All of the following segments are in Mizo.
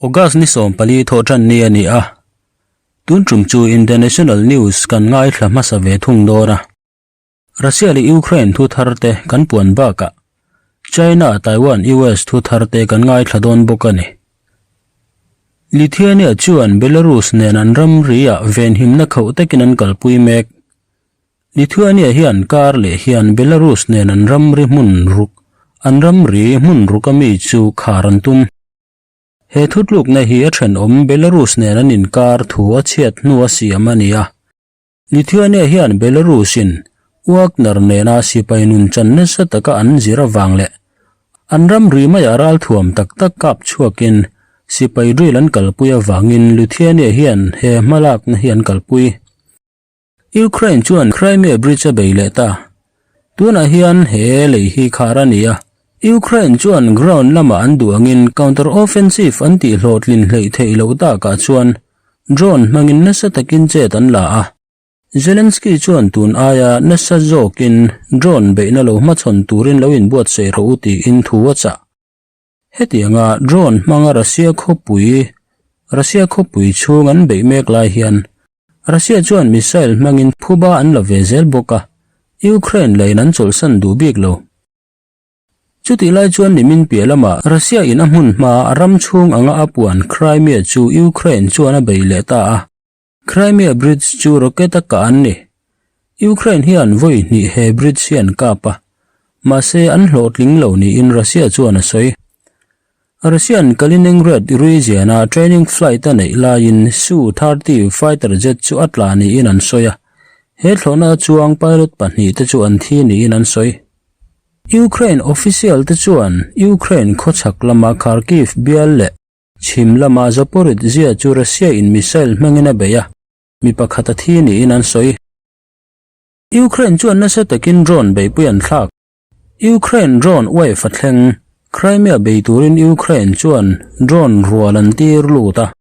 August ni 14 thawhtan ni a ni a, tun tum chu international news kan ngaithla hmasa ve thung dawn a. Russia leh Ukraine thu thar te kan puan bakah China, Taiwan, US thu thar te kan ngaithla dawn bawk a ni. Lithuania chuan Belarus nen an ramri ah venhimna khauh takin an kalpui mek. Lithuania hian kar leh hian Belarus nen an ramri hmun ruk an ramri hmun ruk a mi chu khar an tum. He thutlukna hi a thenawm Belarus nen an inkar thu a chhiat hnu a siam a ni a. Lithuania hian Belarus-in Wagner nena sipai nun chan nasa taka an zir avang leh an ramri maiah ralthuam tak tak kap chhuakin sipai drill an kalpui avangin Lithuania hian he hmalakna hi an kalpui. Ukraine chuan Crimea Bridge a bei leh ta. Tunah hian he lei hi khar a ni a, Ukraine chuan ground lamah an duh angin counter offensive an tih hlawhtlin hleih theih loh takah chuan drone hmangin nasa takin chet an la a. Zelensky chuan tun aia nasa zawkin drone beihna lo hmachhawn turin lo inbuatsaih rawh u tiin thu a chah. Hetianga drone hmanga Russia khawpui Russia khawpui chhung an beih mek lai hian Russia chuan missile hmangin phuba an la ve zel bawk a, Ukraine lane an chawlhsan duh bik lo. Chutih lai chuan nimin piah lamah Russia in a hmun hma a ram chhung anga a puan Crimea chu Ukraine chuan a bei leh ta a, Crimea Bridge chu rocket a kah an ni. Ukraine hian vawi hnih he bridge hi an kap a, mahse an hlawhtling lo niin Russia chuan a sawi. Russian Kaliningrad region-a training flight a neih laiin Su-30 fighter jet chu a tla niin an sawi a, he thlawhna chuang pilot pahnihte chu an thi niin an sawi. Ukraine official te chuan Ukraine khawchhak lama Kharkiv bial leh Chhim lama Zaporizhzhia chu Russia-in missile hmangin a bei a, mi pakhat a thi niin an sawi. Ukraine chuan nasa takin drone beihpui an thlak. Ukraine drone wave a thleng. Crimea bei turin Ukraine chuan drone rual an tir lut a.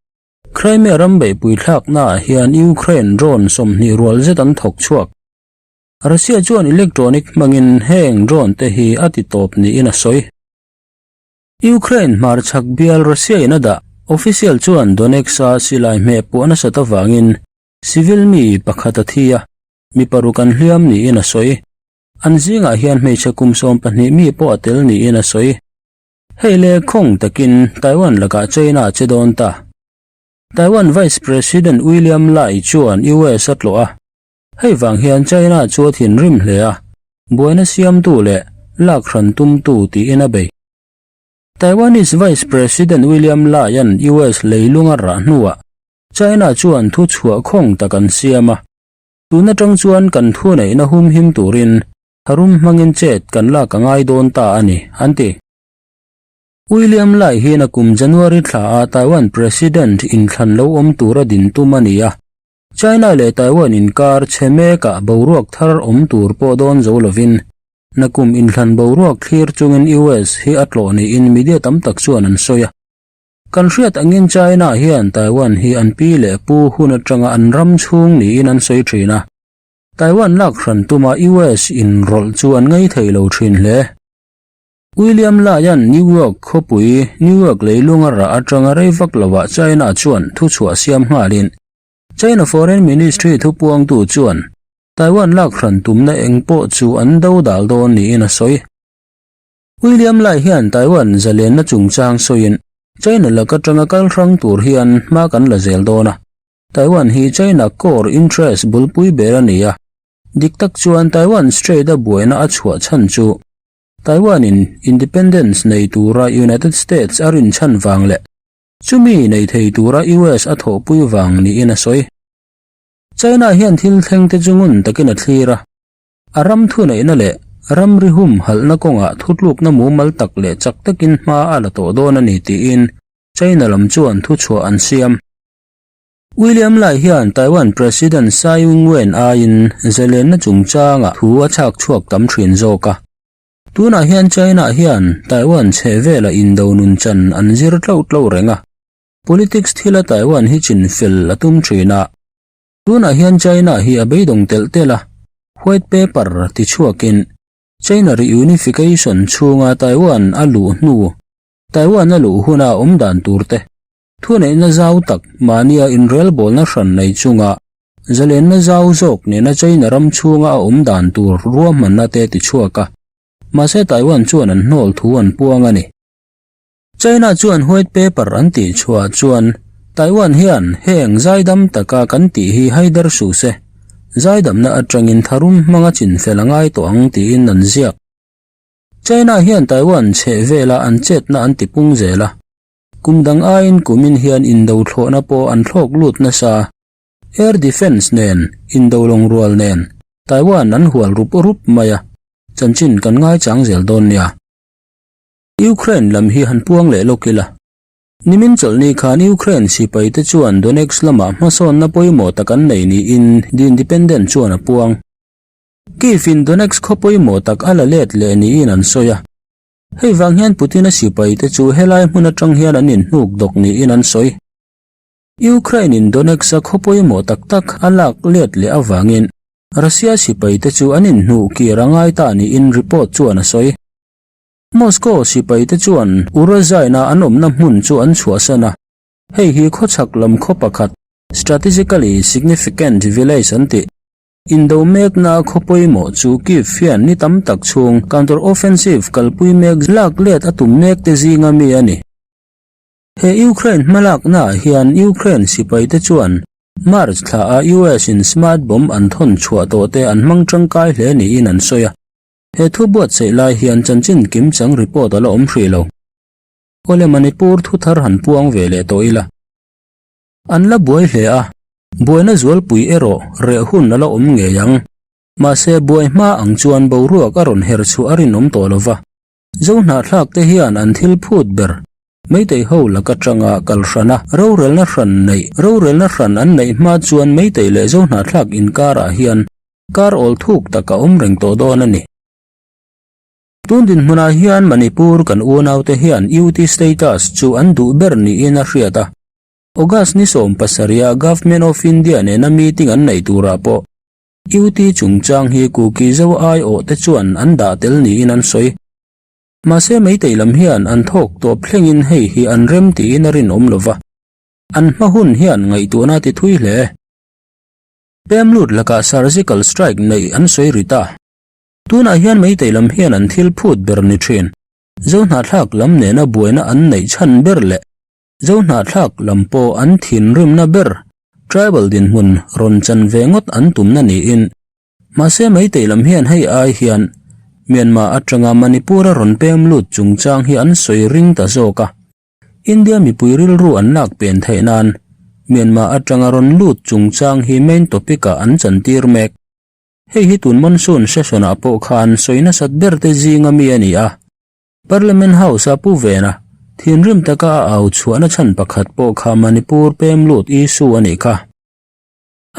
Crimea ram beihpui thlaknaah hian Ukraine drone 20 rual zet an thawk chhuak. Russia chuan electronic hmangin heng drone te hi a ti tawp niin a sawi. Ukraine hmarchhak bial Russia-in a dah official chuan Donetsk-a silai hmeh puah nasat avangin civil mi pakhat a thi a, mi paruk an hliam niin a sawi. An zingah hian hmeichhe kum 12 mi pawh a tel niin a sawi. Hei le khawng takin Taiwan lakah China a che dawn ta. Taiwan Vice President William Lai chuan US a tlawh a, hei vang hian China chu a thinrim hle a, buaina siamtu leh lak hran tumtu tiin a bei. Taiwanese Vice President William Lai-a'n US leilung a rah hnuah China chuan thu chhuah khawng tak an siam a, tun atang chuan kan thuneihna humhim turin tharum hmangin chet kan lak a ngai dawn ta a ni, an ti. William Lai hian a kum January thla a Taiwan President inthlan lo awm tura din tum a ni a, China leh Taiwan inkar chhe mekah boruak thar awm tur pawh dawn zo lovin nakum inthlan boruak thlir chungin US hi a tlawh niin media tam tak chuan an sawi a. Kan hriat angin China hian Taiwan hi an pi leh pu hun atanga an ram chhung niin an sawi thin a. Taiwan lak hran tuma US inrawlh chu an ngei thei lo thin hle. William Lai-a'n New York khawpui New York leilung a rah atanga rei vak lovah China chuan thuchhuah siam nghalin China Foreign Ministry thupuangtu chuan Taiwan lak hran tumna eng pawh chu an do dal dawn niin a sawi. William Lai hian Taiwan zalenna chungchang sawiin China lak atanga kal hrang tur hian hma kan la zel dawn a, Taiwan hi China core interest bulpui ber a ni a, dik tak chuan Taiwan Strait a buaina a chhuah chhan chu Taiwan-in independence nei tura United States a rinchhan vang leh chumi nei thei tura US a thawhpui vang niin a sawi. China hian thil thleng te chu ngun takin a thlir a, a ram thuneihna leh ramri humhalhna kawngah thutlukna mumal tak leh chak takin hma a la tawh dawn a ni tiin China lam chuan thuchhuah an siam. William Lai hian Taiwan President Tsai Ing-wen aiin zalenna chungchangah thu a chhak chhuak tam thin zawk a. Tunah hian China hian Taiwan chhehvela indo nun chan an zir tlo tlo reng a. Politics thila Taiwan hi chin fel a tum thin a, tunah hian China hi a beidawng telh telh a, white paper ti chhuakin China reunification chhunga Taiwan a luh hnu, Taiwan a luh huna awm dan tur te, Thuneihna zau tak mahnia inrelbawlna hran nei chunga zalenna zau zawk nena China ram chhunga a awm dan tur ruahmanna te tichhuak a, mahse Taiwan chuan an hnawl thu an puang a ni. China chuan white paper an tih chhuah chuan Taiwan hian heng zaidam taka kan tih hi haider suh se, zaidamna atangin tharum hmanga chinfel a ngai tawh ang tiin an ziak. China hian Taiwan chheh vela an chetna an tipung zel a, kum dang aiin kumin hian indo thlawhna pawh an thlawk lut nasa. Air defence nen, indo lawng rual nen Taiwan an hual rup rup mai a, chanchin kan ngaichang zel dawn nia. Ukraine lam hi han puang leh lawk ila. Nimin chawlhni khan Ukraine sipaite chuan Donetsk lamah hmasawnna pawimawh tak an nei niin The Independent chuan a puang. Kyiv-in Donetsk khaw pawimawh tak a la let leh niin an sawi a. Hei vang hian Putin-a sipaite chu helai hmun atang hian an inhnuk dawk niin an sawi. Ukraine-in Donetsk-a khaw pawimawh tak tak a lak let leh avangin Russia sipaite chu an inhnuh kir a ngai ta niin report chuan a sawi. Moscow sipaite chuan Urozhaina an awmna hmun chu an chhuahsan a, hei hi khawchhak lam khaw pakhat, strategically significant village an tih. Indo mekna khaw pawimawh chu Kyiv hian ni tam tak chhung counter-offensive kalpui mek lak let a tum mek te zinga mi a ni. He Ukraine hmalaknaah hian Ukraine sipaite chuan March thla a US in smart bomb an thawn chhuah tawh te an hmang tangkai hle niin an sawi a. He thu buatsaih lai hian chanchin kim chang report a la awm hrih lo. Awle Manipur thu thar han puang ve leh tawh ila. An la buai hle a, buaina zualpui erawh reh hun a la awm ngei ang. Mahse buai hma ang chuan boruak a rawn her chhuah a rinawm tawh lo va. Zo hnahthlak te hian an thil phut ber Meitei ho lak atanga kal hran a, rorelna hran neih, rorelna hran an neih hma chuan Meitei leh Zo hnahthlak inkarah hian Kar awl thuk tak a awm reng tawh dawn a ni. Tun dinhmunah hian Manipur kan unaute hian UT status chu an duh ber niin a hriat a. August ni 17 ah Government of India nena meeting an neih turah pawh UT chungchang hi Kuki Zo aiawh te chuan an dah tel niin an sawi. Mahse Meitei lam hian an thawk tawp thlengin hei hi an rem tiin a rinawm lova. An hma hun hian ngaihtuahna ti thui hle. Pem lut lakah surgical strike neih an sawi ri ta. Tunah hian Meitei lam hian an thil phut ber ni thin. Zohnahthlak lam nena buaina an neih chhan ber leh Zohnahthlak lam pawh an thinrimna ber tribal dinhmun rawn chan ve ngawt an tumna niin mahse Meitei lam hian hei ai hian Myanmar atanga Manipur-a rawn pem lut chungchang hi an sawi ring ta zawk a. India mipui rilru an lak pen theih nan Myanmar atanga rawn lut chungchang hi main topic ah an chantir mek. Hei hi tun monsoon session ah pawh khan sawi nasat ber te zinga mi a ni a. Parliament House a pu vena thinrim taka a au chhuahna chhan pakhat pawh kha Manipur pem lut issue a nih kha.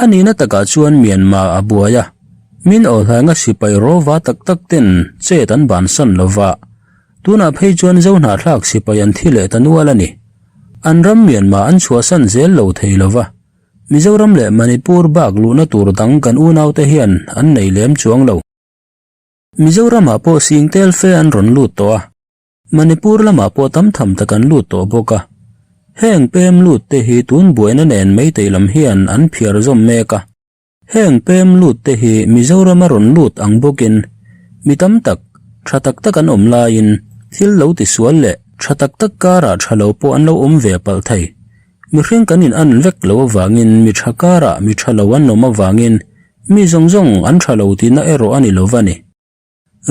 A nihna takah chuan Myanmar a buai a, min awhlainga sipai rawva tak tak ten chet an bansan lo va, tunah phei chuan Zohnahthlak sipai an thi leh ta nual a ni. An ram Myanmar an chhuahsan zel lo thei lo va, Mizoram leh Manipur bak luhna tur dang kan unaute hian an nei lem chuang lo. Mizoramah pawh sing tel fe an rawn lut tawh a, Manipur lamah pawh tam tham tak an lut tawh bawk a. Heng pem lut te hi tun buaina nen Meitei lam hian an phiar zawm mek a. Heng pem lut te hi Mizorama rawn lut ang bawkin mi tam tak, tha tak tak an awm laiin thil lo tisual leh tha tak tak karah tha lo pawh an lo awm ve palh thei. Mihring kan in an vek lo avangin mi tha karah mi tha lo an awm avangin mi zawng zawng an tha lo tihna erawh a ni lo va ni.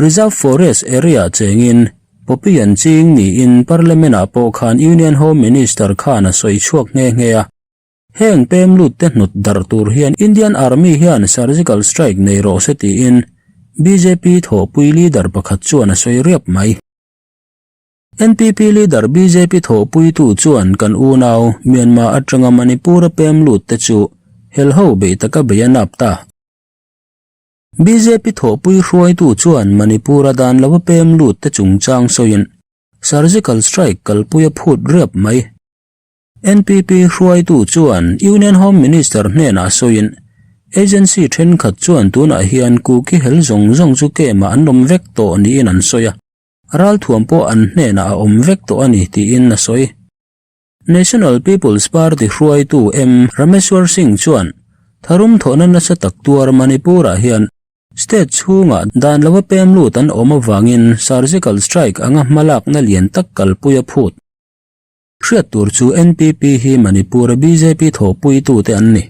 Reserve Forest area chengin poppy an ching niin Parliament-ah pawh khan Union Home Minister khan a sawi chhuak nghe nghe a. Heng pem lut te hnawt darh tur hian Indian Army hian surgical strike nei rawh se tiin bjp thawhpui leader pakhat chuan a sawi riap mai. NPP leader bjp thawhpuitu chuan kan unau Myanmar atanga Manipur-a pem lut te chu helho beih taka bei a nap ta. Bjp thawhpui hruaitu chuan Manipur-a dan lova pem lut te chungchang sawiin surgical strike kalpui a phut riap mai. NPP hruaitu chuan Union Home Minister hnenah sawiin agency thenkhat chuan tunah hian Kuki hel zawng zawng chu camp-ah an awm vek tawh niin an sawi a, ralthuam pawh an hnenah a awm vek tawh a ni tiin a sawi. National People's Party hruaitu M. Rameshwar Singh chuan tharum thawhna nasa tak tuar Manipur-ah hian state chhungah dan lova pem lut an awm avangin surgical strike anga hmalakna lian tak kalpui a phut. Hriat tur chu NPP hi Manipur-a bjp thawhpuitute an ni.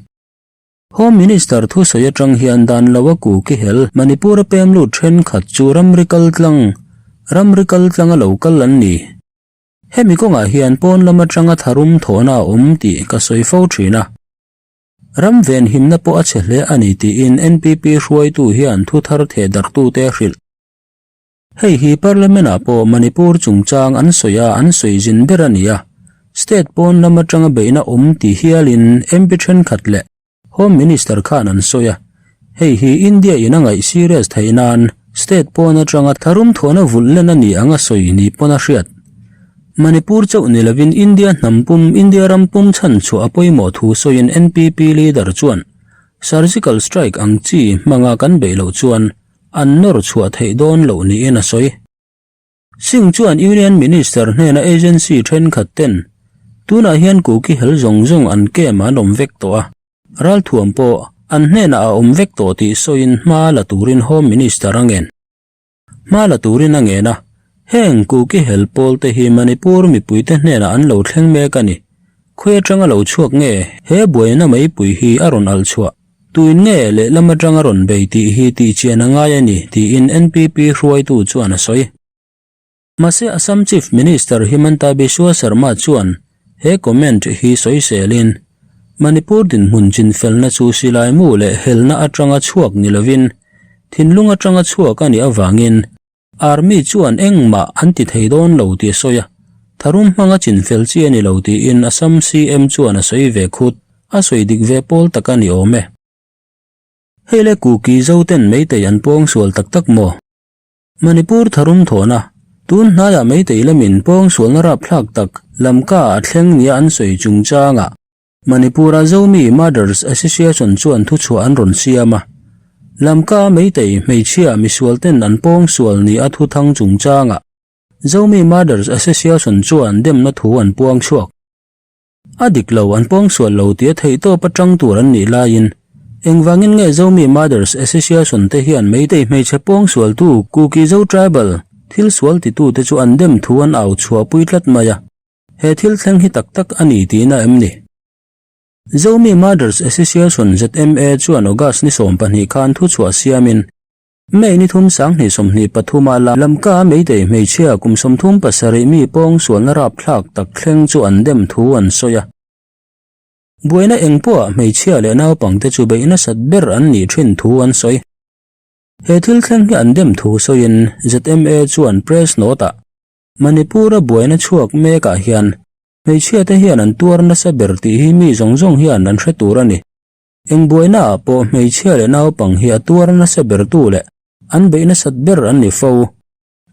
Home Minister thusawi atang hian dan loa Kuki hel Manipur-a pem lut thenkhat chu ramri kaltlang ramri kaltlanga lo kal an ni. Hemi kawngah hian pawn lam atanga tharum thawhna a awm tih ka sawi fo thin a. Ram venhimna pawh a chhe hle a ni tiin NPP hruaitu hian thu thar theh darhtute a hrilh. Hei hi Parliament-ah pawh Manipur chungchang an sawi a, an sawi zin ber a ni a. State pawn lam atanga beihna awm ti hialin MP thenkhat leh Home Minister khan an sawi a, hei hi India in a ngaih serious theih nan state pawn atanga tharum thawhna vulh len a ni ang a sawi ni pawn a hriat. Manipur chauh ni lovin India hnam pum, India ram pum chhan chhuah a pawimawh thu sawiin NPP leader chuan surgical strike ang chi hmanga kan beih loh chuan an nawr chhuah theih dawn loh niin a sawi. Singh chuan Union Minister hnena agency thenkhat ten tunah hian Kuki hel zawng zawng an camp an awm vek tawh a, ralthuam pawh an hnenah a awm vek tawh tih sawiin hma la turin Home Minister a ngen. Hma la turin a ngen a, heng Kuki hel pawl te hi Manipur mipuite hnenah an lo thleng mek a ni. Khawi atanga lo chhuak nge he buaina meipui hi a rawn alh chhuah? Tuin nge lehlam atanga rawn bei tih hi tihchian a ngai a ni, tiin NPP hruaitu chuan a sawi. Mahse Assam Chief Minister Himanta Biswa Sarma chuan he comment hi sawiselin, Manipur dinhmun chinfelna chu silaimu leh helna atanga chhuak ni lovin thinlung atanga chhuak a nih avangin Army chuan engmah an ti thei dawn lo tih a sawi a, tharum hmanga chinfel chi a ni lo tiin Assam CM chuan a sawi ve khut, a sawi dik ve pawl tak a ni awm e. Hei le Kuki zo ten Meitei an pawng sual tak tak maw? Manipur tharum thawhna, tun hnaiah Meitei lamin pawng sualna rapthlak tak Lamka a thleng nia an sawi chungchangah Manipur-a Zomi Mothers Association chuan thuchhuah an rawn siam a. Lamka Meitei hmeichhia misualten an pawngsual ni a thuthang chungchangah Zomi Mothers Association chuan demna thu an puang chhuak. A dik lo, an pawngsual lo tia theihtawp atang tur an nih laiin engvangin nge Zomi Mothers Association te hian Meitei hmeichhe pawngsualtu Kuki Zo Tribal thil sual titute chu an dem thu an au chhuahpui tlat mai a. He thil thleng hi tak tak a ni tihna em ni? Zomi Mothers Association, ZMA, chuan August ni 12 khan thuchhuah siamin May ni thum 2023 a Lamka Meitei hmeichhia kum 37 mi pawng sualna rapthlak tak thleng chu an dem thu an sawi a. Buaina eng pawhah hmeichhia leh naupangte chu beih nasat ber an nih thin thu an sawi. He thil thleng hi an dem thu sawiin ZMA chuan press note-ah Manipur-a buaina chhuak mekah hian hmeichhiate hian an tuar nasa ber tih hi mi zawng zawng hian an hre tur a ni. Eng buainaah pawh hmeichhia leh naupang hi a tuar nasa bertu leh an beih nasat ber an ni fo.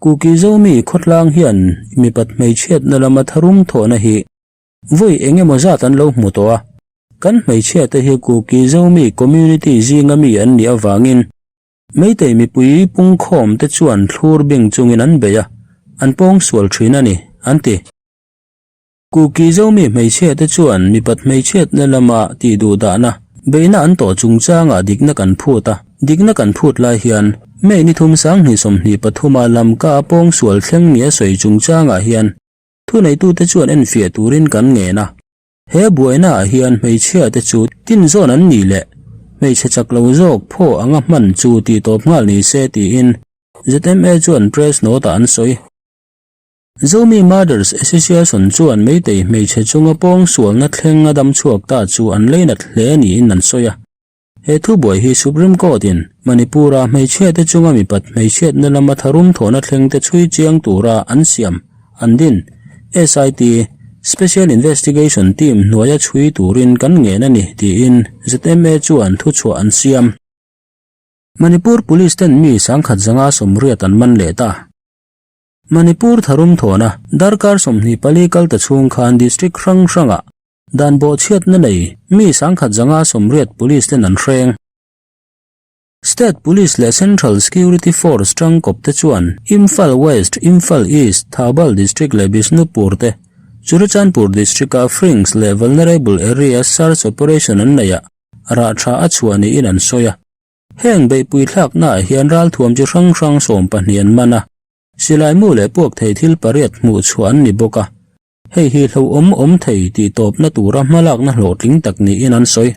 Kuki Zomi khawtlang hian mipat hmeichhiatna lama tharum thawhna hi vawi eng emaw zat an lo hmu tawh a. Kan hmeichhiate hi Kuki Zomi community zinga mi an nih avangin Meitei mipui pungkhawm te chuan thlur bing chungin an bei a, an pawng sual thin a ni, an ti. Kuki Zomi hmeichhia te chuan mipat hmeichhiatna lama tih duh dahna, beihna an tawh chungchangah dikna kan phut a, dikna kan phut lai hian May ni thum 2023 a Lamka a pawng sual thleng nia sawi chungchangah hian thuneitute chuan enfiah turin kan ngen a. He buaina ah hian hmeichhia te chu tin zawn an nih leh hmeichhe chak lo zawk phaw anga hman chu tih tawp nghal ni se tiin ZMA chuan press note ah an sawi. Zomi Mothers Association chuan Meitei hmeichhe chunga pawngsualna thleng a dam chhuak ta chu an leinat hle niin an sawi a. He thubuai hi Supreme Court in Manipur-a hmeichhiate chunga mipat hmeichhiatna lama tharum thawhna thlengte chhui chiang tura an siam an din SIT, Special Investigation Team, hnuaia chhui turin kan ngen a ni, tiin ZMA chuan thuchhuah an siam. Manipur Police ten mi 1180 an man leh ta. Manipur tharum thawhna darkar 24 kal ta chhung khan district hrang hrangah Dan bawhchhiatna nei mi 1180 police ten an hreng. State Police leh Central Security Force tangkawp te chuan Imphal West, Imphal East, Thoubal District leh Bishnupur te Churachandpur District-a Fringe leh Vulnerable Area Search Operation an neihah rah tha a chhuah niin an sawi a. Heng beihpui thlaknaah hian ralthuam chi hrang hrang 12 an man a, silaimu leh puak thei thil pariat hmuh chhuah an ni bawk a. Hei hi hlauhawm awm thei tih tawpna tura hmalakna hlawhtling tak niin an sawi.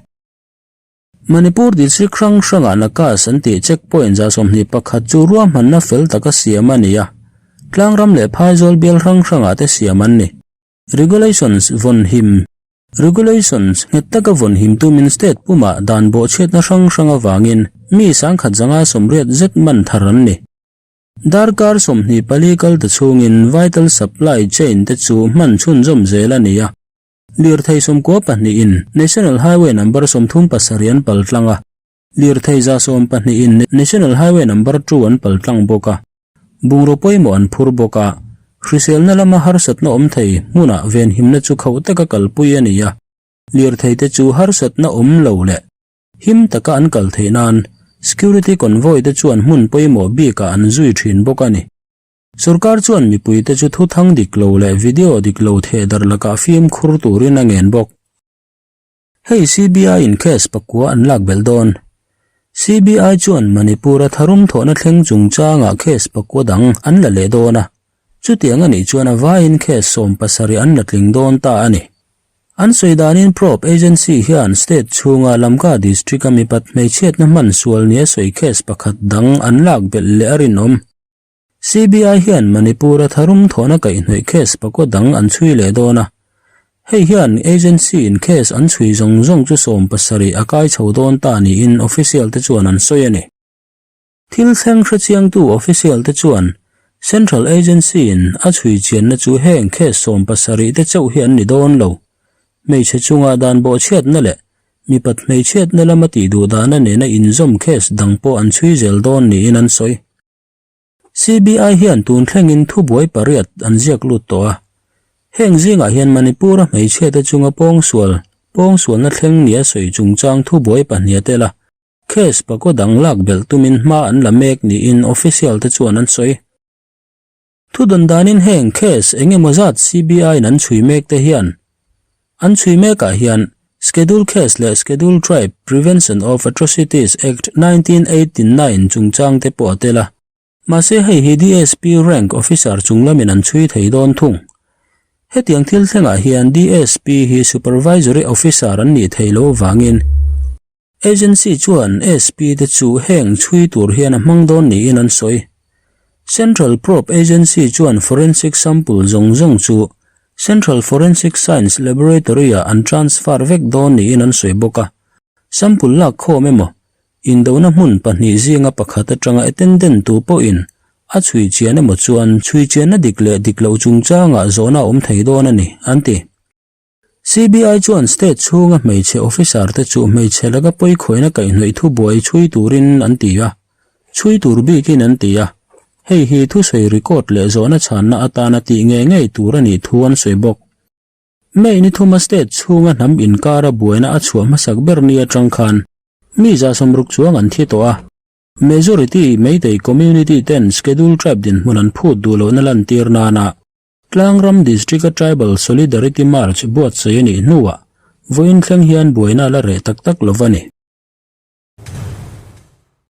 Manipur District hrang hrangah Nakas an tih check point 21 chu ruahmanna fel taka siam a ni a, tlangram leh phaizawl bial hrang hrangah te siam an ni. Regulations vawn him Regulations nghet taka vawn him tumin state pumah dan bawhchhiatna hrang hrang avangin mi sangkhat zanga 80 zet man thar an ni. Darkar 24 kal ta chhungin vital supply chain te chu hman chhunzawm zel a ni a. Lirthei 92 in National Highway number 37 an pal tlang a, lirthei 12 in National Highway number 2 an pal tlang bawk a. Bungraw pawimawh an phur bawk a, hriselna lama harsatna awm thei hmunah venhimna chu khauh taka kalpui a ni a, lirthei te chu harsatna awm lo leh him taka an kal theih nan security convoy te chuan hmun pawimawh bikah an zui thin bawk a ni. Sorkar chuan mipuite chu thuthang dik lo leh video dik lo thehdarh lakah fimkhur turin a ngen bawk. Hei CBI in case pakua an lak belh dawn. CBI chuan Manipur-a tharum thawhna thleng chungchangah case pakua dang an la leh dawn a, chutiang a nih chuan a vaiin case 17 an la tling dawn ta a ni. An sawi danin probe agency hian state chhunga Lamka district-a mipat hmeichhiatna hman sual nia sawi case pakhat dang an lak belh leh a rinawm. CBI hian Manipur-a tharum thawhna kaihhnawih case pakua dang an chhui leh dawn a. Hei hian agency in case an chhui zawng zawng chu 70 a kai chho dawn ta niin official te chuan an sawi a ni. Thil thleng hrechiangtu official te chuan Central agency in a chhui chianna chu heng case 70 te chauh hi an ni dawn lo. Hmeichhe chunga dan bawhchhiatna leh mipat hmeichhiatna lama tih duh dana nena inzawm case dang pawh an chhui zel dawn niin an sawi. CBI hian tun thlengin thubuai pariat an ziak lut tawh a. Heng zingah hian Manipur-a hmeichhiate chunga pawngsual, pawngsualna thleng nia sawi chungchang thubuai pahnih a tel a, case pakua dang lak belh tumin hma an la mek niin official te chuan an sawi. Thu dawn danin heng case eng emaw zat CBI-in an chhui mek te hian an chhui mekah hian Schedule Case leh Schedule Tribe Prevention of Atrocities Act 1989 chungchang te pawh a tel a. Mahse hei hi DSP rank officer chung lamin an chhui thei dawn thung. Hetiang thil thlengah hian DSP hi supervisory officer an nih thei lo avangin Agency chuan SP te chu heng chhui tur hian a hmang dawn niin an sawi. Central Probe Agency chuan forensic sample zawng zawng chu Central Forensic Science Laboratory-ah an transfer vek dawn niin an sawi bawk a. Sample lak khawm emaw, indona hmun pahnih zinga pakhat atanga attendant tu pawhin a chhui chian emaw chuan chhui chianna dik leh dik loh chungchangah zawhna a awm thei dawn a ni, an ti. CBI chuan state chhunga hmeichhe officer te chu hmeichhe laka pawikhuaina kaihhnawih thubuai chhui turin an ti a, chhui tur bikin an ti a, hei hi thusawi record leh zawhna chhanna atana tih ngei ngei tur a nih thu an sawi bawk. May ni thuma state chhunga hnam inkara buaina a chhuah hmasak ber ni atang khan mi 60 chuang an thi tawh a, majority Meitei community ten Schedule Tribe dinhmun an phut duh lohna lantir nana Tlangram District-a Tribal Solidarity March buatsaih a nih hnuah vawiin thleng hian buaina a la reh tak tak lo va ni.